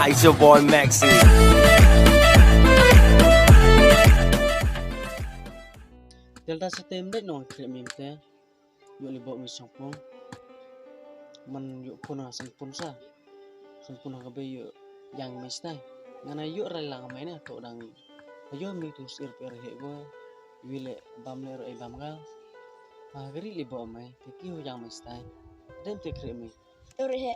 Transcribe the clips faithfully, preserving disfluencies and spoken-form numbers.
It's your boy Maxi. Delta sa tem dei nong kre mim te. Yoh li bok mi sangpung. Man yoh pun ha sangpung sa. Sangpung ha ka bei yoh yang mi stai. Ngana yoh rai lang mai na to dang. Ayo mi tu sir per he go. Wi le bam le ro e bam ga. Ha gari li bok mai. Te ki ho yang mi stai. Dem te kre mi. Ore he.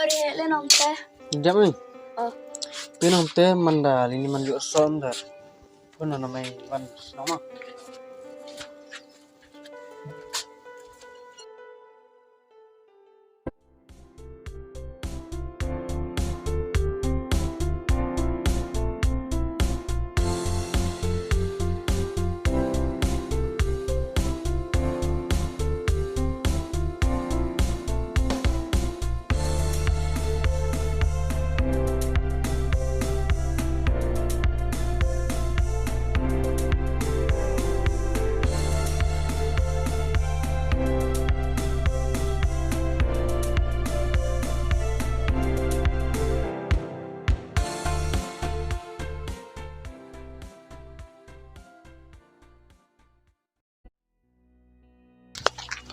Ore, le nong te. Jam ni? Oh. Pe nong te manda li ni man yoh som da. Pun na mai wan sama.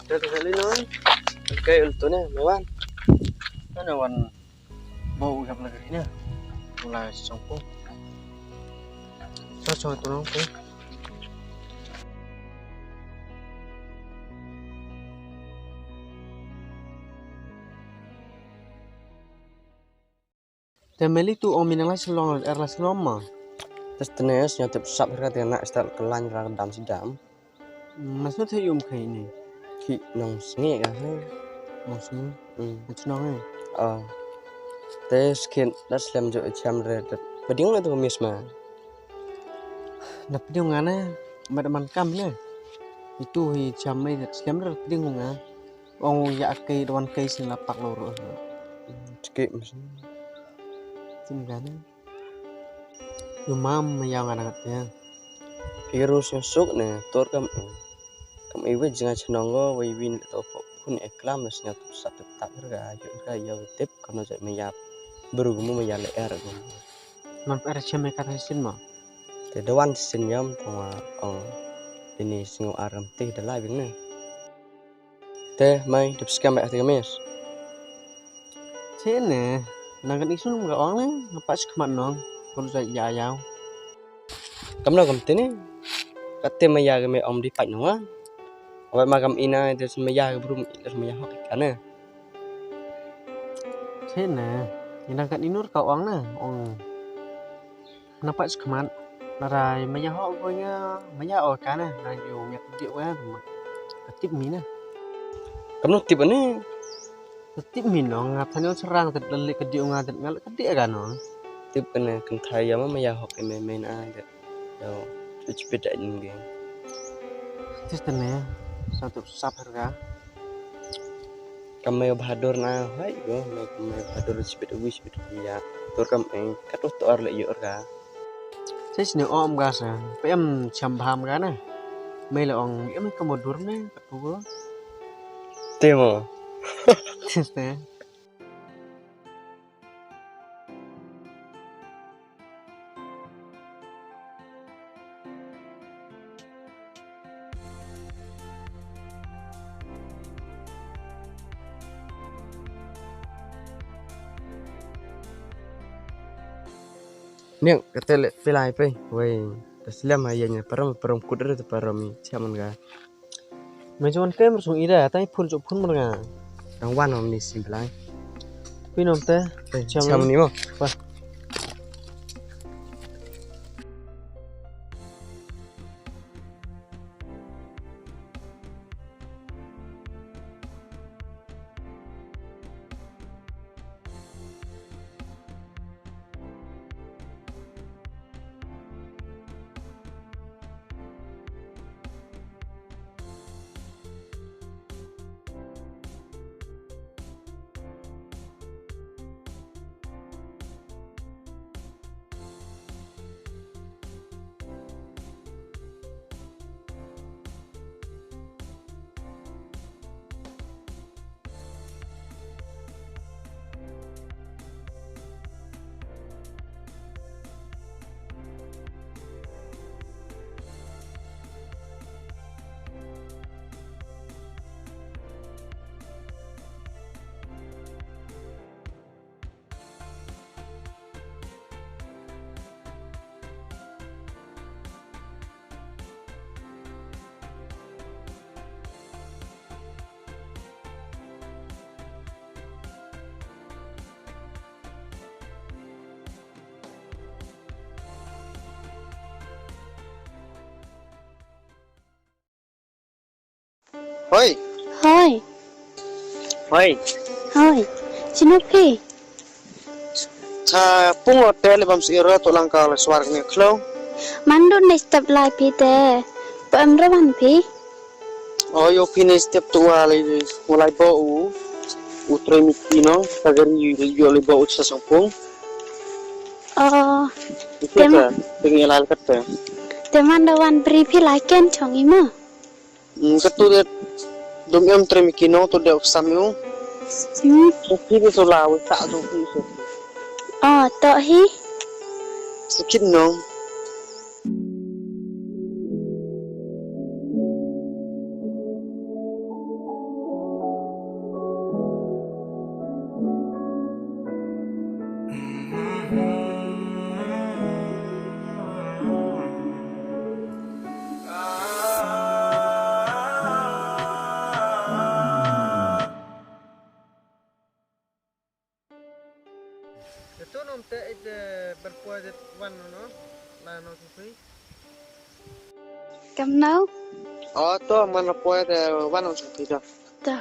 Te te sali no. Oke, untuk ni, mewan. Mana wan? Bau ucap lagi ni. Mulai songko. Sa song tu nong ko. Te meli tu ong minang lai selong, er lai selong ma. Te snes nya tep sap herka te na stel kelan ra dam si dam. Mas no te yum kai ni. Ki nong sngi ka he. Nong sngi. Hmm. Mas nong he. Ah. Te skin da slem jo cham re. Peding na tu mis ma. Da peding ngana, mat man kam ne. Itu hi cham mai da slem re peding nga. Ong ya kei, da wan kei sin la pak lo ro. Chike mas. Sin gana. Yu mam ma ya nga ngat ya. Iru suk ne, tor kam. Kam iwe jinga chnong go, wei win to pok. Kun e klam ne snya tu sat tu tak ga, yu ga ya tip, kam no jai ma ya. Bru gumu ma ya le er gumu. Man per chem me kat sin ma. Te da wan sin yam, tong wa, ong. Ini singu aram tih da lai bing ne. Te, mai, dep skam ba te kamis. Che ne, nang kan isun ka ong ne, nga pat khmat nong, kon sa ya yaw. Kam no kam te ne, kat te maya ka me ong di pat nong wa. Awai ma kam ina, te maya ka brum, te maya hok ka ne. Che ne, ina kan inur ka ong ne, ong. Na pat khmat, na rai maya hok ko nga, maya o ka ne, na yu myak di wa, ka tip mi ne. Kam no tip ne? Ka tip mi nong, nga thanyo serang, te le ka di nga, te nga le ka di ka nong. Tip ka ne, kan thai ya ma maya hok e me me na, te. Yo, tu chipit da in ge. Tis te ne, sa tu sap herka. Kam me bhadur na, hai go, me kam me bhadur chipit wi chipit ya. Tur kam e, kat u tor le yor ka. Sis ne om ga sa, pe em cham bham ga na. Me le ong, em kam dur ne, kat u go. Te mo. Tis te. Niang, kate le phi lai phi. Wei, ta slem ha ya nya parom, parom kut re ta parom i, chaman ka. Me jon kem sung ida, tai phun jo phun man nga. Dang wan om ni sim phi lai. Phi nom te, chaman. Chaman ni mo. Wa. Hoi. Hoi. Hoi. Hoi. Chino phi? Cha pung o te le bam si ira to lang ka le swar ne khlo. Mandu ne step lai phi te. Pa em rawan phi? O yo phi ne step to wa le, wa lai bo u. U tre mi ki no, ta gari yo le bo u cha song pung. O. Ite tem- cha, tengi lai kate. Te man da wan bri phi lai ken chong i ma. Mm, katu de dum em tre mi ki nong tu de sam yu. Hmm. Ki de so la we ta so ki so. O, to hi. Sakit nong. Ito nom te ite berpoi de wan no, no? La no tu phi. Kam no? O, to man poi de wan no tu phi da. Da.